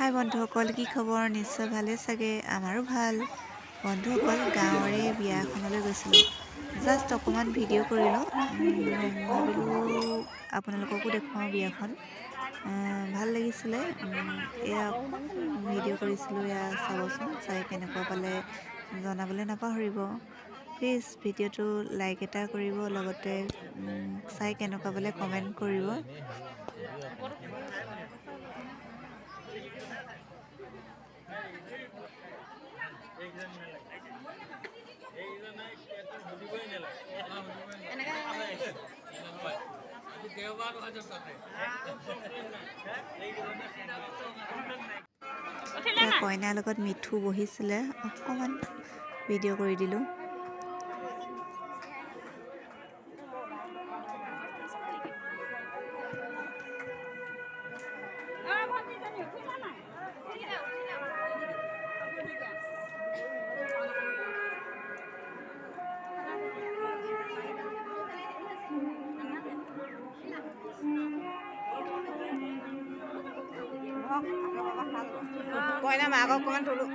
হাই বন্ধুসকল, কি খবৰ? নিশ্চয় ভালেই চাগে। আমাৰো ভাল। বন্ধুসকল, গাঁৱৰে বিয়া এখনলৈ গৈছিলোঁ। জাষ্ট অকণমান ভিডিঅ' কৰিলোঁ, ভাবিলোঁ আপোনালোককো দেখুৱাওঁ বিয়াখন। ভাল লাগিছিলে। এয়া অকণমান ভিডিঅ' কৰিছিলোঁ, এয়া চাবচোন, চাই কেনেকুৱা পালে জনাবলৈ নাপাহৰিব। প্লিজ ভিডিঅ'টো লাইক এটা কৰিব, লগতে চাই কেনেকুৱা পালে কমেণ্ট কৰিব। কইনাৰ লগত মিঠু বহিছিলে, অকণমান ভিডিঅ' কৰি দিলোঁ। কইনা মাক অকণমান তোলো।